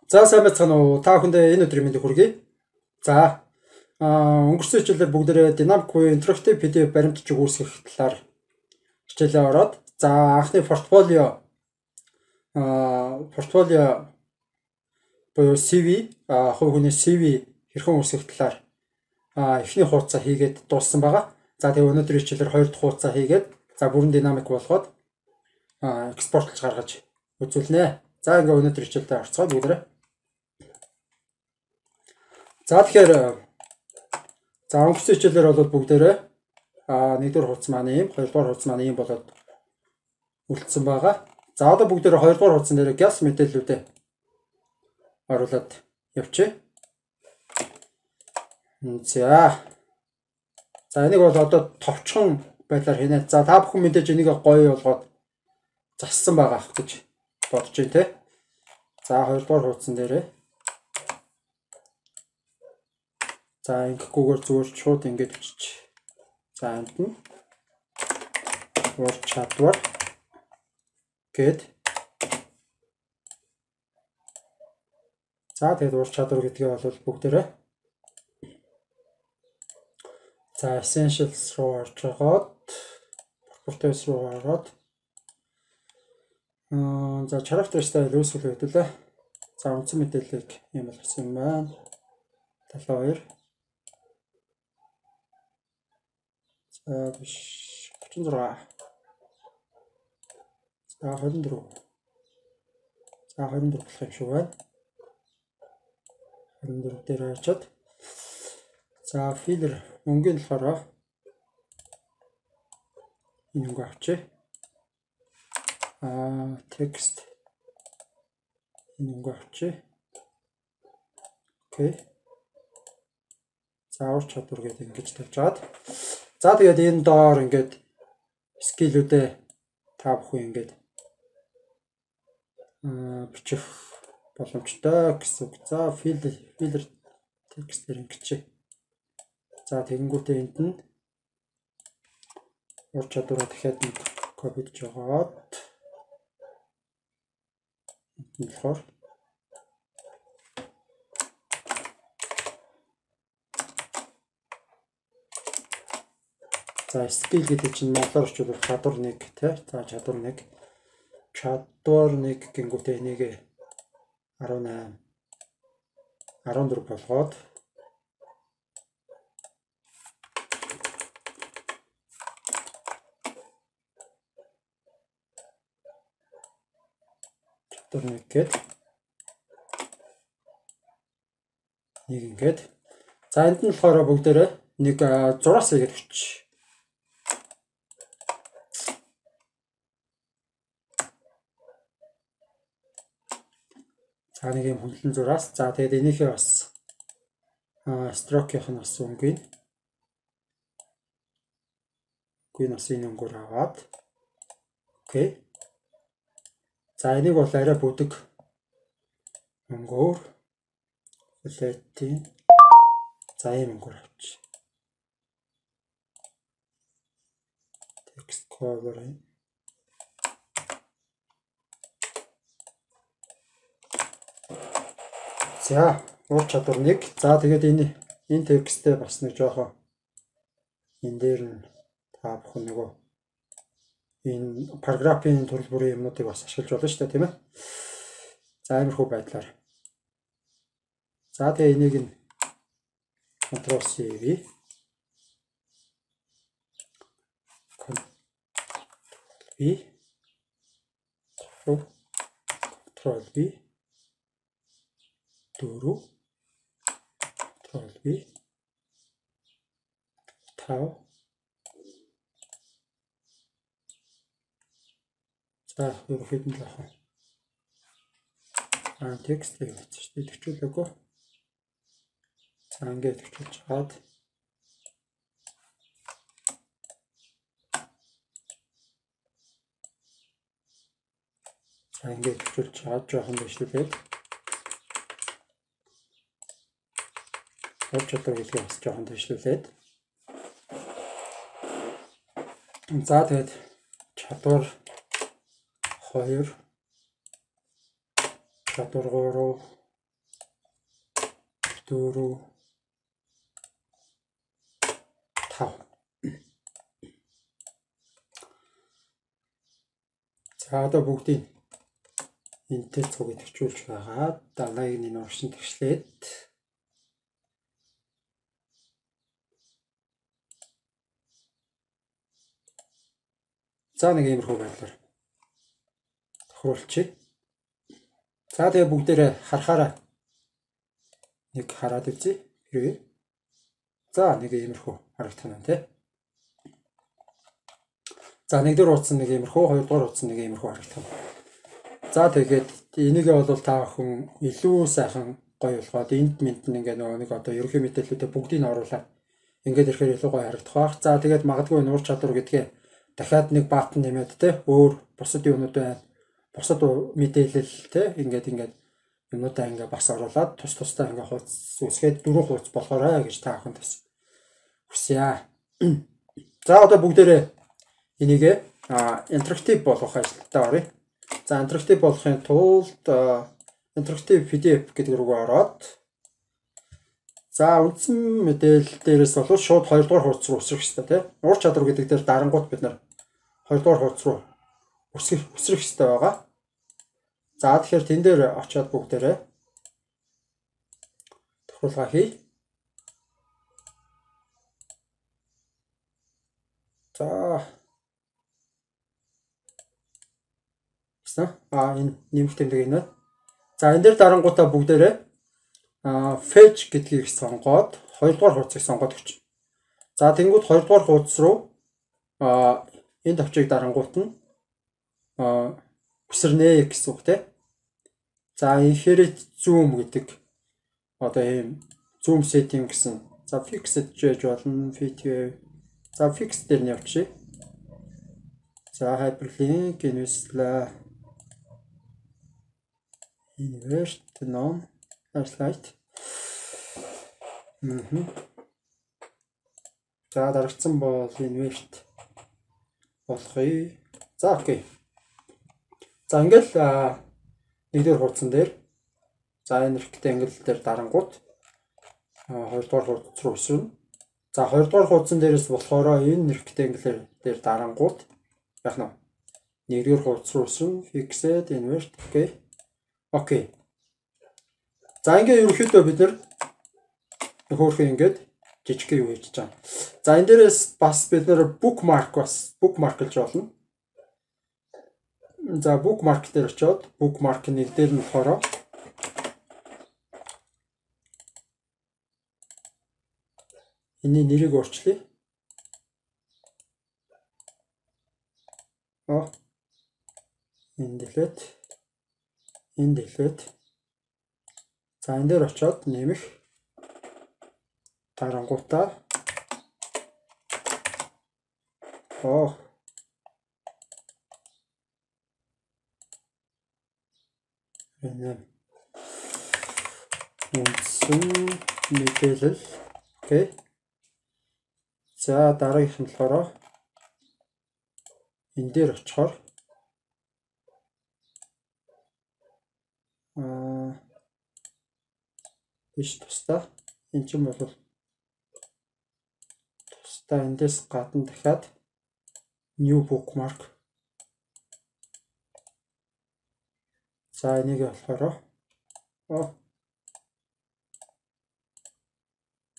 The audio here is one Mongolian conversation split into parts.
За сайн байцгаана уу? Та бүхэндээ энэ өдрийн мэндийг хүргэе. За өнгөрсөн хичээлээр бүгдээрээ динамик буюу интерактив PDF баримтчиг үүсгэх талаар хичээлээ ороод, за анхны портфолио портфолио буюу CV, хувь хүний CV хэрхэн үүсгэх талаар эхний хуудасаа хийгээд дууссан байгаа. За тэгээ өнөөдрийн хичээлээр хоёр дахь хуудасаа хийгээд, за бүрэн динамик болгоод экспортлж гаргаж үзүүлнэ. За ингээ өнөөдрийн хичээлдээ орцгоо бүгдээрээ. За тэгэхээр за өнгөрсөн хичээлээр бол бүгдээрээ нэгдүгээр хуудас маань ийм, хоёрдугаар хуудас маань ийм болоод үлдсэн байгаа. За одоо бүгдээрээ хоёрдугаар хуудсан дээр гяс мэдээллүүдээ оруулаад явчих. За. За энийг бол одоо товчхон байдлаар хийнэ. За та бүхэн мэдээж энийг гоё болгоод зассан байгаа ах гэж бодож байна те. За хоёрдугаар хуудсан дээрээ. За ингэхгүйгээр зүгээр шууд ингэж бичиж. За энд нь ур чадвар гэд. За тэгээд ур чадвар гэдгээ бол бүгдээрээ за essentials руу орж байгаад properties руу ороод за character style үүсгэл хэвдүүлээ. За үндсэн мэдээллийг юм болгосон юм байна. 72. За биш 36. За 24. За 24 болох юм шиг байна. 24 дээр очиод за filler мөнгөний болохоор энэ өнгө авчи. Текст энэ өнгө авчи. Окей. За ур чадвар гэдэг ингэж тавьж аваад. За тэгээд энэ доор ингээд скиллүүдээ та бүхэн ингээд бичих боломжтой гэсэн үг. За filler текстээр ингэчээ. За тэгэнгүүтээ энд нь ур чадвараа дахиад нэг копидж жагаад энд нь болохоор за skill гэдэг чинь монголоор орчуулбал чадвар 1 тий. За чадвар 1. Чадвар 1 гингүүтээ энийг 18 14 болгоод чадвар 1 гээд нэг ингээд. За энд нь болохоор бүгдээрээ нэг зураас хийгээд өчч. За нэг юм хөндлөн зураас. За тэгээд энийхээ бас строкийнх нь бас өнгөний. Өнгөний бас энэ өнгөөр аваад. Окей. За энийг бол арай бүдэг өнгөөр флетийн за ийм өнгөөр авчих. Text color. За ур чадвар 1. За тэгээд энэ текстээ бас нэг жоохон энэ дээр нь та бүхэн нөгөө энэ параграфын төрөл бүрийн юмнуудыг бас ашиглаж болно шүү дээ, тийм ээ. За иймэрхүү байдлаар. За тэгээ энийг нь Ctrl C V Ctrl V Ctrl V 4 Ctrl V 5. За ерөнхийд нь л авах. Текстийг авчих шүү дээ. Идэвхжүүлээгүй. За ингээд идэвхжүүлж аваад за ингээд идэвхжүүлж аваад жоохон дэвшлүүлээд ур чадвар гэдгийг бас жоохон дэвшлүүлээд. За тэгээд чадвар 2 чадвар 3 4 5. За одоо бүгдийг энтэй цуг идэвхжүүлж байгаа. Далайг нь урагшин тэгшлээд за нэг иймэрхүү байдлаар тохируулчих. За тэгээ бүгдээрээ харахаараа нэг хараад үзье. Хэрвээ. За нэг иймэрхүү харагдах нь тий. За нэгдүгээр хуудас нэг иймэрхүү, хоёрдугаар хуудас нэг иймэрхүү харагдах нь. За тэгээд энийг бол та бүхэн илүү сайхан гоё болгоод энд мэнд нь ингээ нөгөө нэг одоо ерөнхий мэдээллүүдээ бүгдийг нь оруулаад ингээд ирэхээр илүү гоё харагдах байх. За тэгээд магадгүй нуур чадвар гэдгээ дахиад нэг баатан нэмээд те өөр бусад юмнууд байна. Бусад мэдээлэл те ингээд ингээд юмнуудаа ингээ бас оруулаад тус тусдаа ингээ хуудас үүсгээд дөрвөн хуудас болгоорой гэж та бүхэнд бас хүсье. За одоо бүгдээрээ энийг интерактив болгох ажилдаа оръё. За интерактив болохын тулд интерактив PDF гэдэг рүүгээ ороод за үндсэн мэдээлэл дээрээс бол шууд 2 дугаар хуудас руу өсрөх хэрэгтэй тий. Ур чадвар гэдэг дээр дарангуут бид нар 2 дугаар хуудас руу өсрөх хэрэгтэй байгаа. За тэгэхээр тэн дээр очиод бүгдээрээ тохируулга хий. За энэ нэмэх тэмдэг энэ. За энэ дээр дарангуутаа бүгдээрээ fetch гэдгийг сонгоод 2 дугаар хуудсыг сонгоод өгч. За тэнгууд 2 дугаар хуудас руу энэ товчийг дарангуут нь өсөрнэ гэсэн үг те. За inherit zoom гэдэг одоо ийм zoom setting гэсэн. За fixed гэж болно. Fit. За fixed дээр нь явчих. За hyperlink инвестлээ. Invert non flashlight. За дарагдсан бол invert болохыг. За окей. За ингээл нэгдүгээр хуудсан дээр за энэ rectangle дээр дарангуут хоёрдугаар хуудас руу өсөрнө. За хоёрдугаар хуудсан дээрээс болохоор энэ rectangle дээр дарангуут яах нь нэгдүгээр хуудас руу өсөрнө. Fixed invert окей. Окей. За ингээ ерөнхийдөө бид нар хөөрхөн ингээд жижиг юу хийж байгаа. За энэ дээрээс бас бид нар bookmark бас bookmark-лж болно. За bookmark дээр очиод bookmark нэг дээр нь болохоор энэний нэрийг өөрчлөе. Энэ дэлет. Энэ дэлет. За энэ дээр очиод нэмэх дарангуутаа энэ үндсэн мэдээлэл окей. За дараагийнх нь болохоор энэ дээр очихоор биш тусдаа энэ чинь бол тусдаа эндээс гадна дахиад new bookmark. За энийг болохоор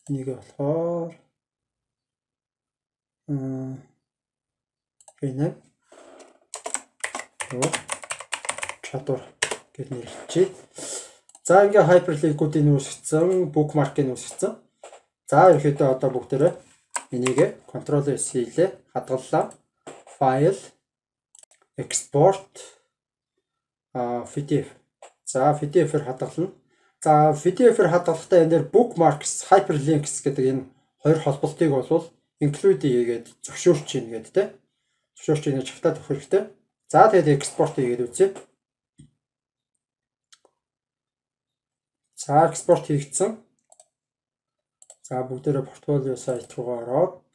энийг болохоор энэ чадвар гэж нэрлэжээ. За ингээ hyperlink-үүдийг үүсгэсэн, bookmark-ыг үүсгэсэн. За ерөнхийдөө одоо бүгдээрээ энийг Ctrl S хийлээ, хадгаллаа. File, export, PDF. За PDF-ээр хадгална. За PDF-ээр хадгалахдаа энэ дээр bookmarks, hyperlinks гэдэг энэ хоёр холболтыг бол include хийгээд зөвшөөрч ийн гэдэг те. Зөвшөөрч ийн гэж хавтаад өгөх хэрэгтэй. За тэгээд export хийгээд үзье. За экспорт хийгдсэн. За бүгдээрээ портфолио сайт руугаа ороод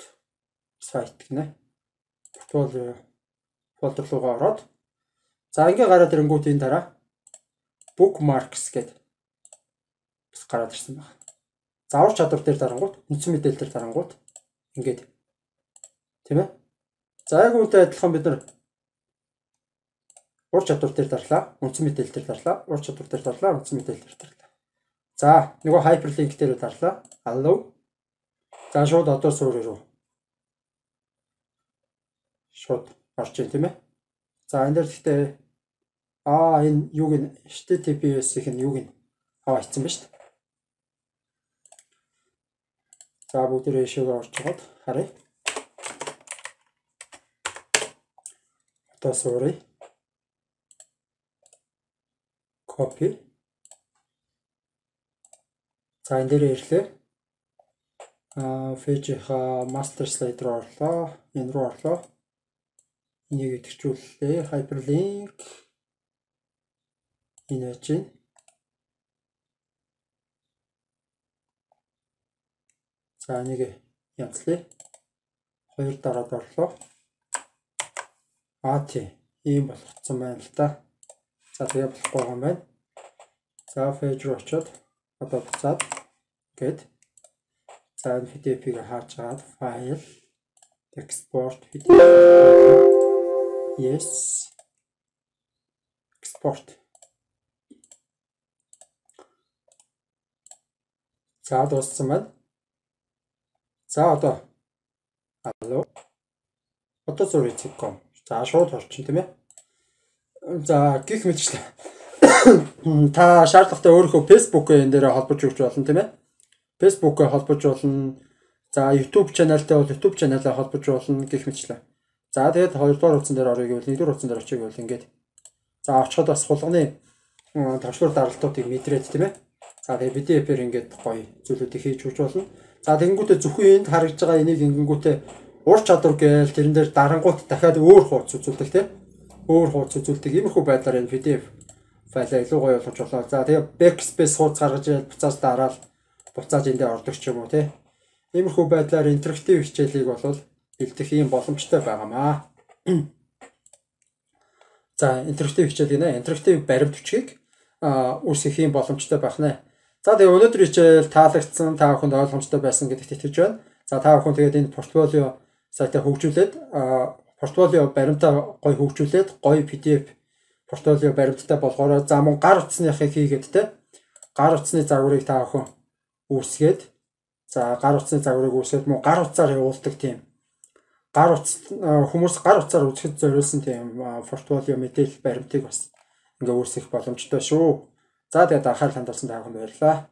сайт гинэ. Портфолио фолдер руугаа ороод за ингээ гараад ирэнгүүт энэ дараа bookmarks гэдэг бас гараад ирсэн байна. За ур чадвар дээр дарангууд, үндсэн мэдээлэл дээр дарангууд ингээд тийм ээ. За яг үүнтэй адилхан бид нар ур чадвар дээр дарлаа, үндсэн мэдээлэл дээр дарлаа, ур чадвар дээр дарлаа, үндсэн мэдээлэл дээр дарлаа. За нөгөө hyperlink дээр дарлаа. Allow. За шууд одоо суурь руу шууд орж ийн тийм ээ. За энэ дээр гэхдээ энэ юуг нь HTTPS-ийн нь юуг нь аваа ицсэн ба шүү дээ. За бүгдээрээ ишээгээ орж жоод харъя. Одоо суурь. Copy. За энэ дээр ирлээ. Page-ийнхаа master slide руу орлоо. Энэ рүү орлоо. Энийг идэвхжүүллээ. Hyperlink. Энэ яаж юм? За энийг янзлая. Хоёр дараад орлоо. Тий. Ийм болгоцсон байна л да. За тэгээ болохгүй байгаа юм байна. За page руу очиод одоо буцаад гээд за энэ PDF-ийг хааж агаад файл export PDF yes export. За дууссан байна. За одоо алло. Одоо зургийг.com. За шууд орчин тийм ээ. За гих мэтчлээ. Та шаардлагатай өөрийнхөө Facebook-ийн энэ дээр холбож өгч болно тийм ээ. Facebook-ыг холбож болно. За YouTube channel-тай бол YouTube channel-аа холбож болно гих мэтчлээ. За тэгээд хоёрдугаар хуудсан дээр орё гэвэл нэгдүгээр хуудсан дээр очих гэвэл ингээд. За очиход бас хулганы товчлуур даралтуудыг мэдрээд тийм ээ. За тэгээд PDF-ээр ингээд гоё зүйлүүдийг хийж өгч болно. За тэгэнгүүтээ зөвхөн энд харагдж байгаа энийг ингэнгүүтээ ур чадвар гээл тэрэн дээр дарангуут дахиад өөр хуудас үзүүлдэг тийм. Өөр хуудас үзүүлдэг. Иймэрхүү байдлаар энэ PDF файлаа илүү гоё болгож болоо. За тэгээ backspace хуудас гаргаж ирээд буцааж дараал буцааж эндээ ордог ч юм уу тийм. Иймэрхүү байдлаар интерактив хичээлийг болвол бэлдэх ийм боломжтой байгаамаа. За интерактив хичээл гинэ. Интерактив баримт бичгийг үүсгэх ийм боломжтой байх нэ. За тэгээ өнөөдрийн хичээл таалагдсан, та бүхэнд ойлгомжтой байсан гэдэгт итгэж байна. За та бүхэн тэгээд энэ портфолио сайтаа хөгжүүлээд портфолио баримтаа гоё хөгжүүлээд гоё PDF портфолио баримттай болгоорой. За мөн гар утасныхыг хийгээд те. Гар утасны загварыг та бүхэн үүсгээд за гар утасны загварыг үүсгээд мөн гар утсаар явуулдаг тийм. Гар утас хүмүүс гар утсаар үзэхэд зориулсан тийм портфолио мэдээлэл баримтыг бас ингээ үүсгэх боломжтой шүү. За тэгээд анхаарал хандуулсан та бүхэнд баярлалаа.